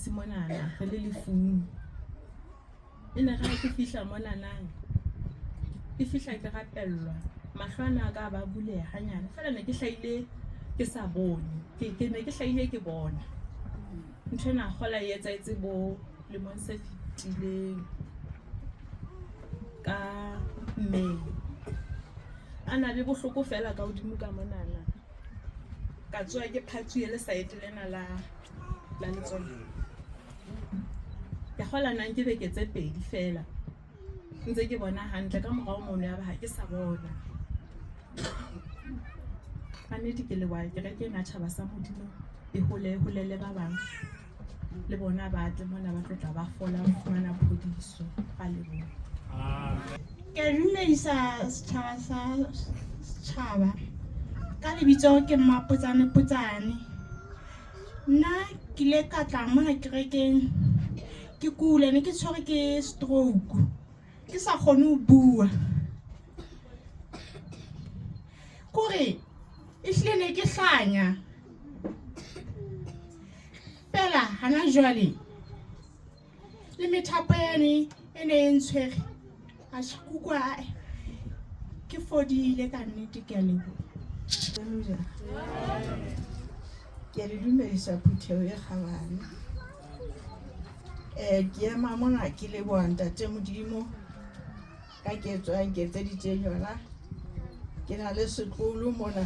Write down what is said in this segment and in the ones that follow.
tlase monana re le lefung. E ne re ha ke fihla monanang, ke fihla ke rapellwa, mahlo ana a ka a ba buleha hanyane. Feela ne ke hlahile ke sa bone, ke ne ke hlahile ke bona. Ntho ena kgola e etsahetse bo lemong se fetileng ka May. A na le bohloko feela ka hodimo ka monana. Ka tsoha ke phatsuhe le saete lena la la letsoho. Ke kgola nang ke beke tse pedi feela ntse ke bona hantle ka morao mono ya ba ha ke sa bona. Ka nnete ke leboha kereke ena tjhaba sa Modimo e hole e holele ba bang le bona ba tle mona ba tlo tla ba fola ba fumana phodiso. Ra leboha. Ke dumedisa setjhaba sa setjhaba ka lebitso ke Mmapotsane Potsane. Nna ke ile ka tla mona kerekeng ke kula ne ke tshwerwe ke stroke ke sa kgone ho bua. Kore ehlile ne ke hlanya fela hana jwale le methapo yane e ne e ntshwere a kutlwa ke fodile ka nnete ke a leboha. Ke a le dumedisa phutheho e kgabane. Ke ema mona ke leboha ntate Modimo ka ketso ya nketseditseng yona. Ke na le setloholo mona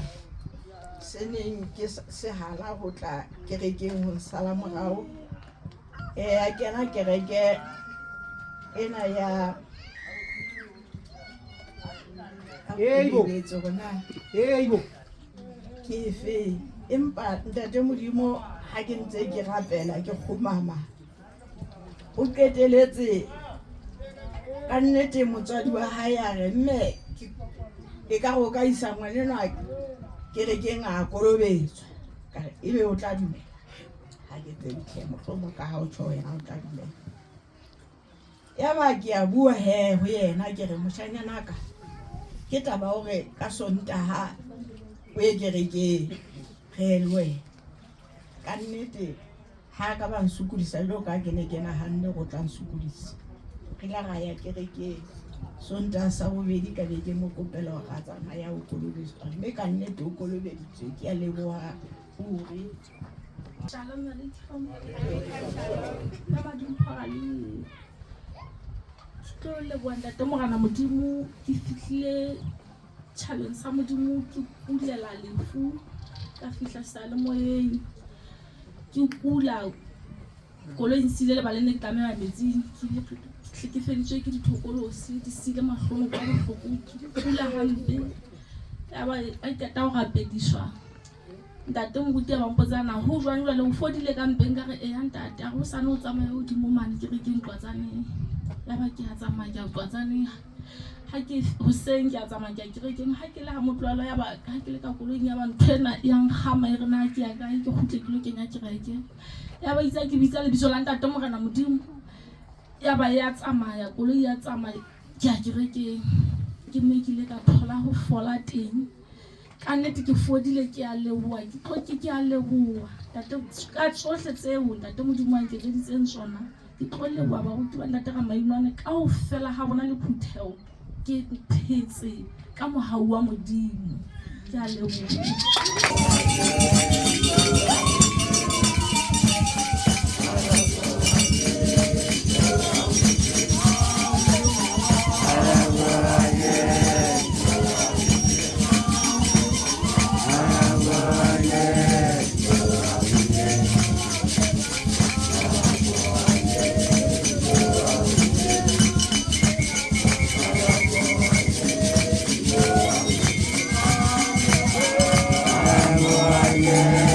se neng ke se hana ho tla kerekeng ho nsala morao. A kena kereke ena ya hore na ke efe. Empa ntate Modimo ha ke ntse ke rapela ke kgumama o qeteletse ka nnete motswadi wa hae a re mme e ka re o ka isa ngwanenwa kerekeng a kolobetswa. Ka re ebe o tla dumela. Ha ke tsebe tjhe mohlomong ka ha o tjho wena o tla dumela. Yaba ke a bua he ho yena ke re moshanyana ka ke taba hore ka Sontaha o ye kerekeng re le wena. Ka nnete ha ka ba nsokodisa jwalo ka ke ne ke nahanne hore o tla nsokodisa. Re ile ra ya kerekeng Sontaha sa bobedi ka be ke mo kopela hore a tsamaya o kolobetswa mme ka nnete o kolobeditswe. Ke a leboha ruri. Shalom alaikum. Ka badimo Ke tlo leboha ntate Morena Modimo ke fihlile tjhabeng sa Modimo ke kulela lefu ka fihla seyalemoyeng ke kula koloi e nsile lebaleng ne ke tlameha metsing ke hlekefeditswe ke dithokolosi di sile mahlong ka bohloko ke kula hampe ya ba a qeta ho rapediswa Ntate moruti a ba mpotsa na ho jwang jwale o fodile ka mpeng ka re eya ntate a re o sane o tsamaye hodimo mane kerekeng Qwatsaneng. Ya ba ke a tsamaya ke ya Qwatsaneng ha ke hoseng ke a tsamaya ke ya kerekeng ha ke le ha motloalo ya ba ha ke le ka koloing ya ba ntho ena ya nkgama e re na ke ya kae ke kgutle ke lo kenya kereke. Ya ba itse ke bitsa lebitso la ntate Morena Modimo ya ba ya tsamaya koloi ya tsamaya ke ya kerekeng ke mme ke ile ka thola ho fola teng. Ka nnete ke fodile ke a leboha ke tlo ke ke a leboha ntate ka tsohle tseo ntate Modimo a nketseditseng tsona ke tlo leboha baruti ba ntate Ramainwane kaofela ha bona le phutheho ke phetse ka mohau wa Modimo ke a leboha. Yeah.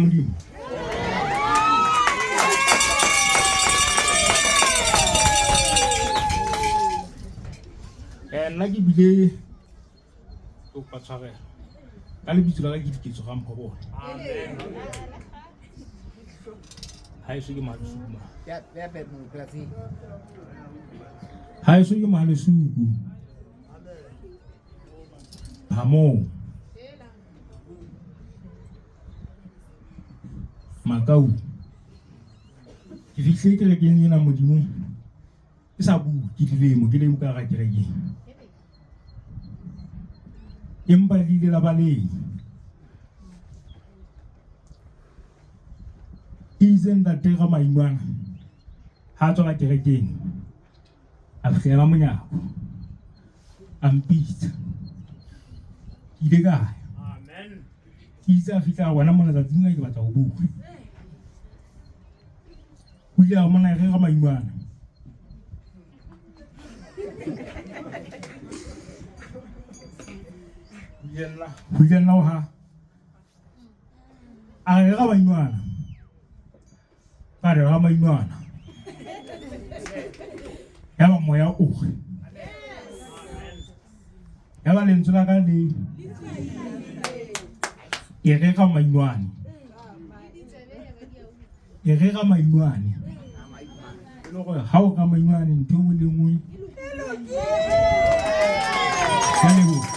Modimo. Nna ke bile kopa tshwarelo ka lebitso la ka ke Diketso ga Mpho bona. Haeso ke Mahalesuku ma. Haeso ke Mahalesuku. Phamong. Makau. Ke fihlile kerekeng ena Modimo ke sa bue ke dilemo ke le ka hara kerekeng. Empa le ile la ba leng. Itse ntate Ramaingwana ha a tswa ka kerekeng a fihlela monyako a mpitsa. Ke ile ka ya. Ke itse a fihla a bona mona tsatsing lena ke batla ho bua. O ile a mona re Ramaingwana. Ho ile nna ha a re Ramaingwana. Ka re Ramaingwana. Yaba moya o re. Yaba lentswe la ka le e re Ramaingwane. E re Ramaingwane. E le gore ha o Ramaingwane ntho e nngwe le nngwe. Ke a leboha.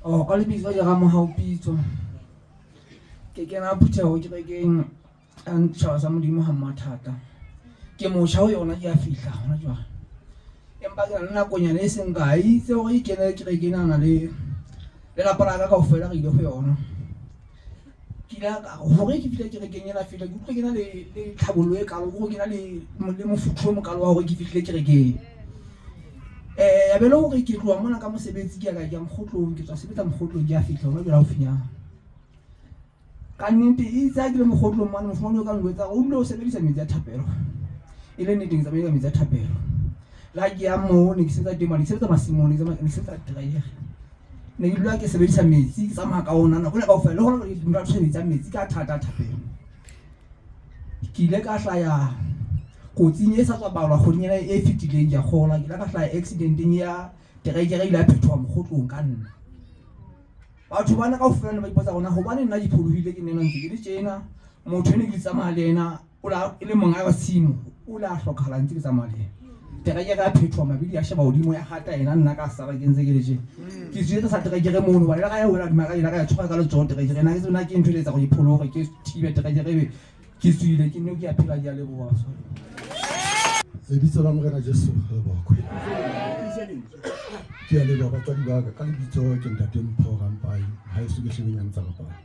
Oh, ka lebitso ke Ramohau Pitso. Ke kena phutheho kerekeng ya setjhaba sa Modimo ha Mmathata. Ke motjha ho yona ke a fihla hona jwale. Empa ke na le nakonyana e seng kae itse hore ke kene kereke enana le lelapa la ka kaofela re ile ho yona. Ke ile ka hore ke fihle kerekeng ena fela ke utlwe ke na le tlhabollo e kalo hore ke na le mofuthu o mokalo wa hore ke fihlile kerekeng. Ya be le hore ke tloha mona ka mosebetsi ke ya kae ke ya Mokgotlong ke tswa sebetsa Mokgotlong ke ya fihla hona jwale haufinyana. Ka nnete itse ha ke le Mokgotlong mane mofumahadi o ka njwetsa hore o dule o sebedisa metsi a thapelo. E le nnete ke tsamaile ka metsi a thapelo. Le ha ke ya moo ne ke sebetsa teng mane ke sebetsa masimong ne ke sebetsa terekere. Ne ke dula ke sebedisa metsi ke tsamaya ka ona nako ena kaofela le hona jwale ke dula ke sebedisa metsi ka thata a thapelo. Ke ile ka hlaya kotsing e sa tswa balwa kgweding ena e fetileng ke a kgolwa ke ile ka hlaya accidenteng ya terekere ile ya phethoha mokgotlong ka nna. Batho bana kaofela ne ba ipotsa hore na hobane nna ke pholohile ke nena ntse ke le tjena motho ene ke tsamaya le yena o la e le monga wa tshimo o la hlokahala ntse ke tsamaya le yena. Terekere ya phethoha mabidi ya sheba hodimo ya hata yena nna ka sala ke ntse ke le tjena. Ke tswile tlasa terekere mono hobane le ga ya wela hodima ka ila ka ya tshwara ka letsoho terekere ena ke tsebe na ke ntho e etsa hore ke pholohe ke thibe terekere ebe ke tswile ke nne ke a phela ke a leboha. Lebitso la Morena Jesu le bokwe. Ke a leboha batswadi ba ka. Ka lebitso ke Ntate Mpho Rampai, haeso ke Hlwenyane tsa Rampai.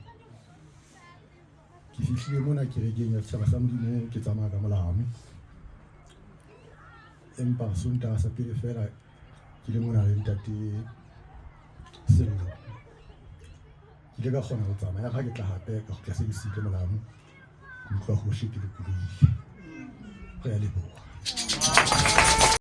Ke fihlile mona kerekeng ya setjhaba sa Modimo ke tsamaya ka molamo. Empa Sontaha sa pele feela ke le mona le Ntate Sello. Ke ile ka kgona ho tsamaya ha ke tla hape ka kgutla se ke siile molamu. Ke utlwa hohle ke lokolohile. Re a leboha.